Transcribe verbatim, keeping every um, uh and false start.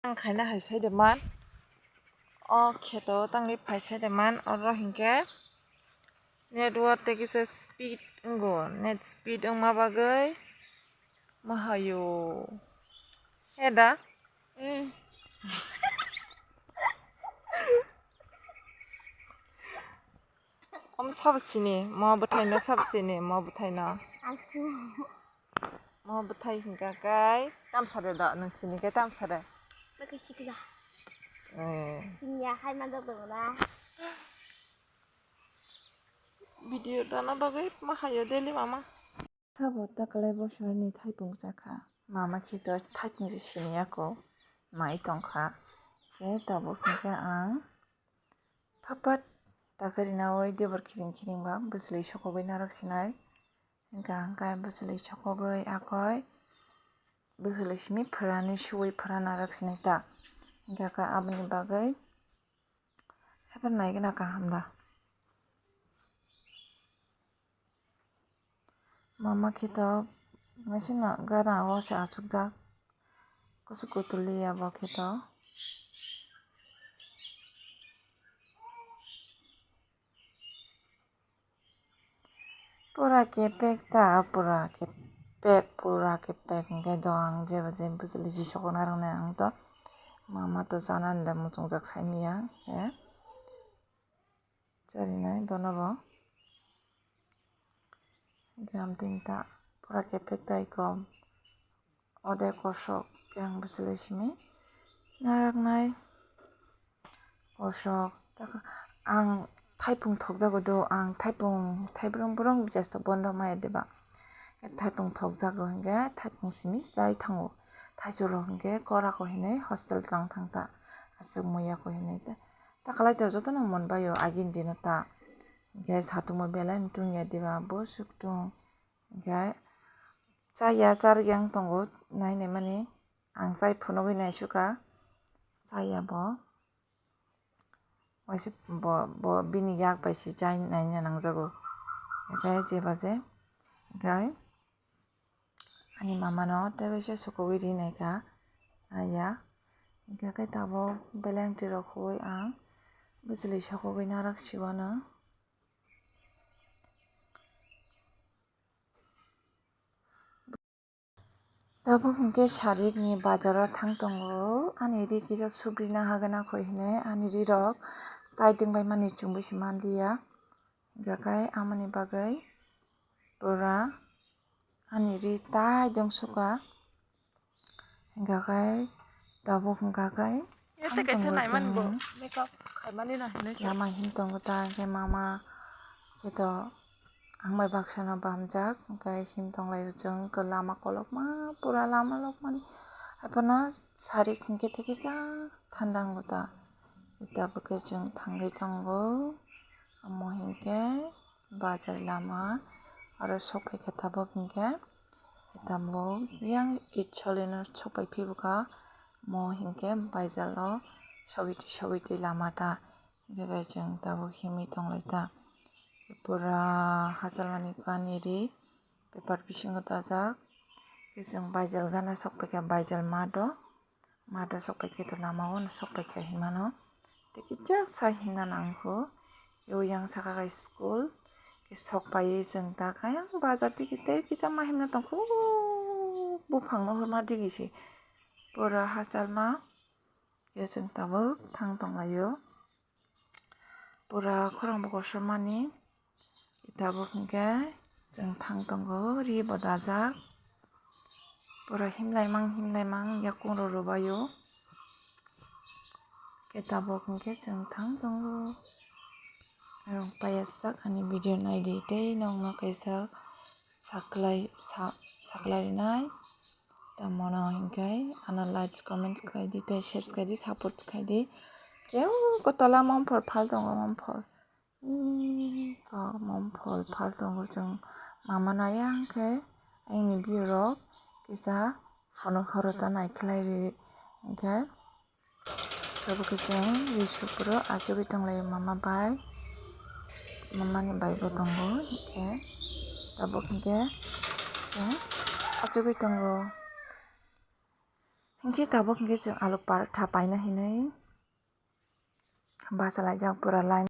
Ang khaina hai sai de man. O kheto tangwi phai sai de man. Oro hinkhe network tei kisa speed wngo. Net speed wngma bagwi mahayo. He da? Mm. Omo sabo sini, mo bwthaino sabo sini, mo bwthaino. Ang sini. Mo bwthai hinkha khe tamsa de da, nwng sini khe tamsa de. Bwkhe sikla. Eh. Siniya hai manjak tongo na. Video dana bagwi ma hayo daily mama. Sabo takalai bosorni thaipung chakha. Mama khe to thaipung se siniya ko. Mai tongkha. Khe tabuk hinkhe ang phapat takarina oi debor khiring khiring ba bwchwlwi sokogwi narwk sinai. Hinkha hinkhe bwchwlwi sokogwi akoi bwchwlwi simi phwrani suwi phwrana rwk sinai ta. Hinkha khe aboni bagwi haphar naigwna kaham da. Mama khe to machine no gana o se achukjak. Kusu kutuli ya bo khe to. Pura kepek ta, pura kepek, pura kepek hwnkhe do ang jeba je bwchwlwi si sokna rwnai ang to. Mama to chana da muchungjak saimaya khe. Charinai bono bo. Gam tin ta pura kepek tai kom. Ode kosok khe ang bwchwlwi simi naraknai. Kosok, ang thaipung thokjago do, ang thaipung thaibrung brung bijasto bondo maya deba. Thaipung thokjago hinkhe thaipung simi chai thango. Thaichuk rok hinkhe kora ko hinwi hostel tlang thang ta. Aswk muya ko hinwi ta. Ta kalai to jotono mon baio agini dino ta. Hinkhe satung bo belai no tungya diba bo suk tung. Hinkhe chaya charwk yang tongo nainai mani ang chai phunugwi naisukha chaya bo. Waisa bo, bo bini yak bai se chai naina nangjago. Hinkhe jeba je hinkhe ani mama no tei waisa sukogwi ri naikha naiya. Hinkhe khe tabuk belengti rok huwi ang bwchwlwi sokogwi narwk siwano. Tabuk hinkhe sarikni bazaro thang tongo, ani ri kisa subrina hagana koi hinwi ani rirok tai tongbaimani chumui se manliya, hinkhe khe amoni bagwi pura ani ri tai dongsukha. Hinkha khe tabuk hinkha khe thang tongo chwng. Lama him tongo ta hinkhe mama khe to ang bai baksa no bamjak hinkhe him tonglaio chwng lama kolokma pura lama lokmani haiphano sarik hinkhe tei kisa thanda wngo ta. Tabuk khe chwng thangwi tongo omo hinkhe bazar lama aro sokphaikha tabuk hinkhe. Tamo yang eit solino sokpai phibukha, mo hinkhe baizalo sogwi twi sogwi twi lama ta, hinkhe chwng tabuk himwi tonglai ta. Pura hachalmani kani ri paper bisingo dajak, khe chwng baizal gana sokpaikha, baizal mato. Mato sokpaikhe to lama o no sokpaikha hinmano. Tei kisa sa himna nangkho. Yo yang saka kai school. Khe sokpaiwi chwng ta khe yang bazar digi tei kisa ma himna tongkho. Buphang no hurma digi se. Pura hachalma. Yo chwng tabuk thang tonglaio. Pura khorang bo kosom mani. Tabuk hinkhe chwng thang tongo, ri bo dajak. Pura himlaimang himlaimang yakung rw rwbaio. Khe tabuk hinkhe chwng thang tongo. Ang paiyasak ani video naidi tei nokno kaisa saklai sa-, saklai rinai. Tamo no hinkhe ano likes, comments khlai di tei share khlai di, support khlai di. Khe o kotola mamphol phal tongo, mamphol. Ih, kok mamphol phal tongo chwng mama no ayang khe ayang ni view rok kisa phunuk horo ta nai khlai ri hinkhe. Tabuk khe chwng ri suk phuru achugwi tonglaio mama bai. Mama ni bai bo tongo hinkhe. Tabuk hinkhe chwng achugwi tongo. Hinkhe tabuk hinkhe chwng alu paratha paina hinwi bachalaijak pura line.